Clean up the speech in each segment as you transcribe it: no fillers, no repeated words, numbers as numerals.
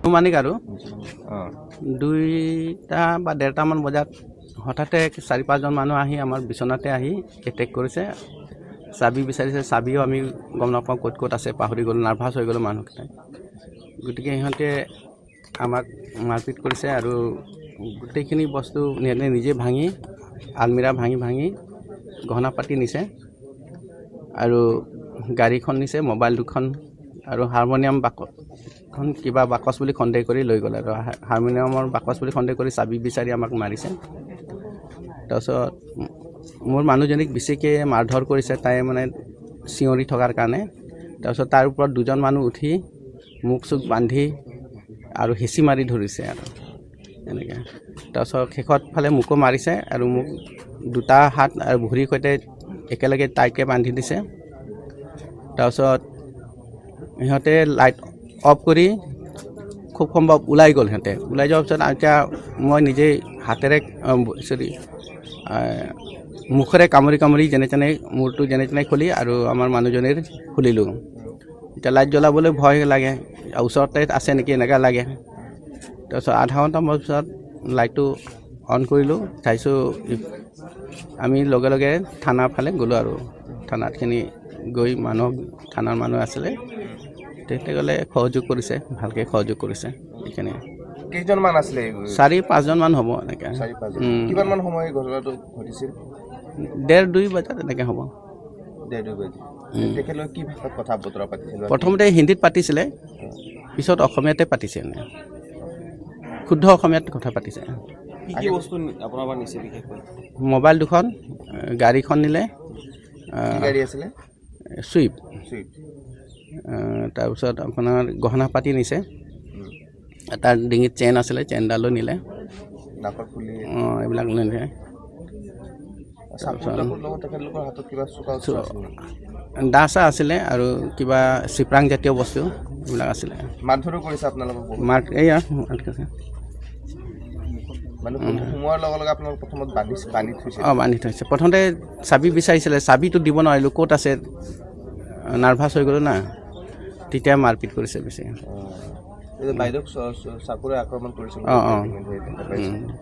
আনুমানিক আৰু অঁ 2টা বা 1:30মান বজাত হঠাতে 4-5জন মানুহ আহি আমাৰ বিচনাতে আহি এটেক কৰিছে। চাবি বিচাৰিছে, চাবিও আমি গম নাপাওঁ ক'ত ক'ত আছে, পাহৰি গ'লোঁ, নাৰ্ভাছ হৈ গ'লোঁ মানুহকেইটাই। গতিকে সিহঁতে আমাক মাৰপিট কৰিছে আৰু গোটেইখিনি বস্তু সিহঁতে নিজে ভাঙি, আলমিৰা ভাঙি ভাঙি গহনা পাতি নিছে আৰু গাড়ীখন নিছে, মোবাইল দুখন আৰু হাৰমনিয়াম বাকচখন কিবা বাকচ বুলি সন্দেহ কৰি লৈ গ'ল আৰু হাৰমনিয়ামৰ বাকচ বুলি সন্দেহ কৰি চাবি বিচাৰি আমাক মাৰিছে। তাৰপিছত মোৰ মানুহজনীক বেছিকৈ মাৰধৰ কৰিছে, তাই মানে চিঞৰি থকাৰ কাৰণে। তাৰপিছত তাৰ ওপৰত দুজন মানুহ উঠি মুখ চুখ বান্ধি আৰু হেঁচি মাৰি ধৰিছে আৰু এনেকৈ। তাৰপিছত শেষত ফালে মোকো মাৰিছে আৰু মোক দুটা হাত আৰু ভৰিৰ সৈতে একেলগে টাইটকৈ বান্ধি দিছে। তাৰপিছত সিহঁতে লাইট অফ কৰি খুব সম্ভৱ ওলাই গ'ল। সিহঁতে ওলাই যোৱাৰ পিছত এতিয়া মই নিজেই হাতেৰে, চৰি, মুখেৰে কামুৰি কামুৰি যেনে তেনে মূৰটো যেনে তেনে খুলি আৰু আমাৰ মানুহজনীৰ খুলিলোঁ। এতিয়া লাইট জ্বলাবলৈ ভয় লাগে, ওচৰতে আছে নেকি এনেকুৱা লাগে। তাৰপিছত আধা ঘণ্টামান পিছত লাইটটো অন কৰিলোঁ, চাইছোঁ। আমি লগে লগে থানাৰ ফালে গ'লোঁ আৰু থানাতখিনি গৈ মানুহক, থানাৰ মানুহ আছিলে, তেখেতসকলে সহযোগ কৰিছে, ভালকৈ সহযোগ কৰিছে এইখিনি। কেইজনমান আছিলে এই? 4-5জনমান হ'ব এনেকৈ। 4-5জন। কিমানমান সময় এই ঘটনাটো ঘটিছিল? 1:30-2 বজাত এনেকৈ হ'ব। 1:30-2 বাজি। তেখেতলোকে কি ভাষাত কথা বতৰা পাতিছিল বা? প্ৰথমতে হিন্দীত পাতিছিলে, পিছত অসমীয়াতে পাতিছে, এনে শুদ্ধ অসমীয়াত কথা পাতিছে। কি কি বস্তু আপোনাৰ পৰা নিছে বিশেষকৈ? মোবাইল দুখন, গাড়ীখন নিলে। কি গাড়ী আছিলে? চুইফ্ট। চুইফ্ট। তাৰপিছত আপোনাৰ গহনা পাতি নিছে। তাৰ ডিঙিত চেইন আছিলে, চেইনডালো নিলে। নাকত ফুলি? অঁ, এইবিলাক নিলে। চাকু তাকুৰ লগত তেখেতলোকৰ হাতত কিবা চোকা অস্ত্ৰ আছিল নেকি? দা চা আছিলে আৰু কিবা চিপৰাং জাতীয় বস্তু এইবিলাক আছিলে। মাৰধৰো কৰিছে আপোনালোকক বহুত? মাৰ, এইয়া মাৰ কৈছে। মানে সোমোৱাৰ লগে লগে আপোনালোক প্ৰথমত বান্ধি বান্ধি থৈছে? অঁ, বান্ধি থৈছে। প্ৰথমতে চাবি বিচাৰিছিলে, চাবিটো দিব নোৱাৰিলোঁ, ক'ত আছে, নাৰ্ভাছ হৈ গ'লোঁ না, তেতিয়া মাৰপিট কৰিছে বেছি। এই যে বাইদেউক চাকুৰে আক্ৰমণ কৰিছিল? অঁ।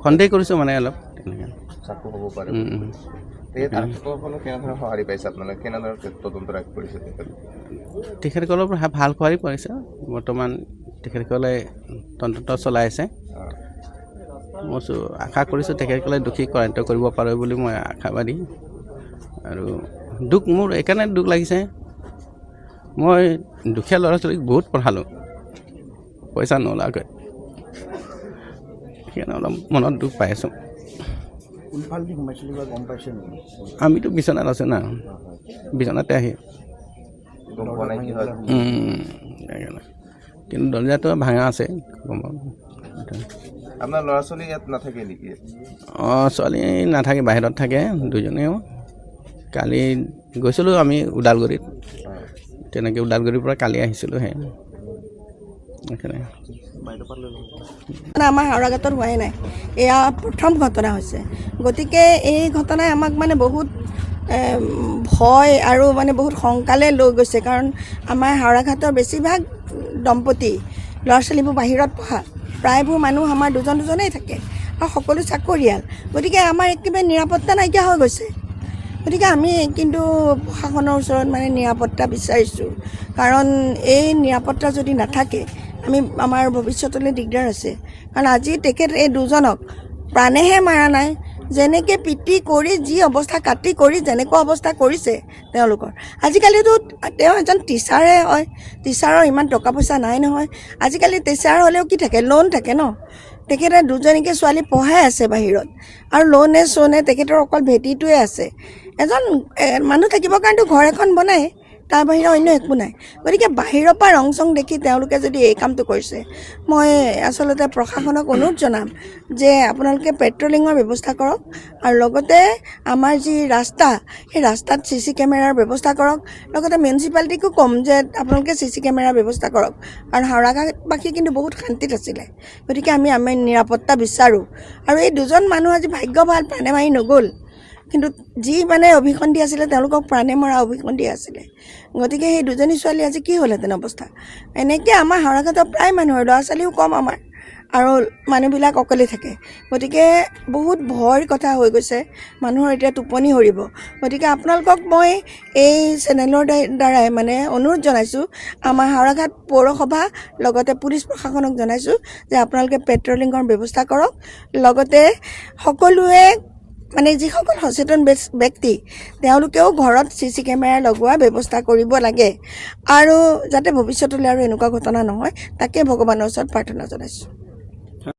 সন্দেহ কৰিছোঁ মানে অলপ তেনেকৈ। চাকু হ'ব পাৰে। উম, উম। তেখেত আৰক্ষীসকলক কেনেধৰণে সঁহাৰি পাইছে আপোনালোকে? কেনেধৰণে তদন্ত আগবঢ়িছে তেখেত? তেখেতসকলৰ পৰা ভাল সঁহাৰি পাইছে। বৰ্তমান তেখেতসকলে তদন্ত চলাই আছে। মই আশা কৰিছোঁ তেখেতসকলে দোষী কৰায়ত্ব কৰিব পাৰে বুলি মই আশাবাদী। আৰু দুখ মোৰ এইকাৰণে দুখ লাগিছে, মই দুখীয়া ল'ৰা ছোৱালীক বহুত পঢ়ালোঁ পইচা নোলোৱাকৈ, সেইকাৰণে অলপ মনত দুখ পাই আছোঁ। কোনফালেদি সোমাইছিল কিবা গম পাইছে নেকি? আমিতো বিচনাত আছোঁ না, বিচনাতে আহি গম পোৱা নাই কি হয়। সেইকাৰণে। কিন্তু দৰ্জাটো ভাঙা আছে, গম পাওঁ। আপোনাৰ ল'ৰা ছোৱালী ইয়াত নাথাকে নেকি? অঁ, ছোৱালী নাথাকে, বাহিৰত থাকে দুজনেও। কালি গৈছিলোঁ আমি ওদালগুৰিত, তেনেকৈ ওদালগুৰিৰ পৰা কালি আহিছিলোঁ। সেই সেইকাৰণে। মানে আমাৰ হাওৰাঘাটত হোৱাই নাই, এয়া প্ৰথম ঘটনা হৈছে। গতিকে এই ঘটনাই আমাক মানে বহুত ভয় আৰু মানে বহুত শংকালে লৈ গৈছে। কাৰণ আমাৰ হাওৰাঘাটৰ বেছিভাগ দম্পতী ল'ৰা ছোৱালীবোৰ বাহিৰত পঢ়া, প্ৰায়বোৰ মানুহ আমাৰ দুজন দুজনেই থাকে আৰু সকলো চাকৰিয়াল। গতিকে আমাৰ একেবাৰে নিৰাপত্তা নাইকিয়া হৈ গৈছে। গতিকে আমি কিন্তু প্ৰশাসনৰ ওচৰত মানে নিৰাপত্তা বিচাৰিছোঁ। কাৰণ এই নিৰাপত্তা যদি নাথাকে, আমি আমাৰ ভৱিষ্যতলৈ দিগদাৰ আছে। কাৰণ আজি তেখেত এই দুজনক প্ৰাণেহে মাৰা নাই, যেনেকৈ পিটি কৰি যি অৱস্থা কাটি কৰি যেনেকুৱা অৱস্থা কৰিছে তেওঁলোকৰ। আজিকালিতো তেওঁ এজন টিচাৰহে হয়, টিচাৰৰ ইমান টকা পইচা নাই নহয়। আজিকালি টিচাৰ হ'লেও কি থাকে, লোন থাকে ন। তেখেতে দুজনীকে ছোৱালী পঢ়াই আছে বাহিৰত আৰু লোনে চোনে তেখেতৰ অকল ভেটিটোৱে আছে। এজন মানুহ থাকিবৰ কাৰণেতো ঘৰ এখন বনায়, তাৰ বাহিৰে অন্য একো নাই। গতিকে বাহিৰৰ পৰা ৰং চং দেখি তেওঁলোকে যদি এই কামটো কৰিছে, মই আচলতে প্ৰশাসনক অনুৰোধ জনাম যে আপোনালোকে পেট্ৰলিঙৰ ব্যৱস্থা কৰক আৰু লগতে আমাৰ যি ৰাস্তা, সেই ৰাস্তাত চি চি কেমেৰাৰ ব্যৱস্থা কৰক। লগতে মিউনিচিপালিটিকো ক'ম যে আপোনালোকে চি চি কেমেৰাৰ ব্যৱস্থা কৰক। কাৰণ হাওৰাঘাটবাসী কিন্তু বহুত শান্তিত আছিলে। গতিকে আমি আমি নিৰাপত্তা বিচাৰোঁ। আৰু এই দুজন মানুহ আজি ভাগ্য ভাল, প্ৰাণে মাৰি নগ'ল। কিন্তু যি মানে অভিসন্ধি আছিলে, তেওঁলোকক প্ৰাণে মৰা অভিসন্ধি আছিলে। গতিকে সেই দুজনী ছোৱালী আজি কি হ'লহেঁতেন অৱস্থা? এনেকৈ আমাৰ হাওৰাঘাটৰ প্ৰায় মানুহৰ ল'ৰা ছোৱালীও কম আমাৰ আৰু মানুহবিলাক অকলে থাকে। গতিকে বহুত ভয়ৰ কথা হৈ গৈছে, মানুহৰ এতিয়া টোপনি হৰিব। গতিকে আপোনালোকক মই এই চেনেলৰ দ্বাৰাই মানে অনুৰোধ জনাইছোঁ, আমাৰ হাওৰাঘাট পৌৰসভা লগতে পুলিচ প্ৰশাসনক জনাইছোঁ যে আপোনালোকে পেট্ৰলিঙৰ ব্যৱস্থা কৰক, লগতে সকলোৱে মানে যিসকল সচেতন ব্যক্তি, তেওঁলোকেও ঘৰত চি চি কেমেৰা লগোৱা ব্যৱস্থা কৰিব লাগে আৰু যাতে ভৱিষ্যতলৈ আৰু এনেকুৱা ঘটনা নহয়, তাকে ভগৱানৰ ওচৰত প্ৰাৰ্থনা জনাইছোঁ।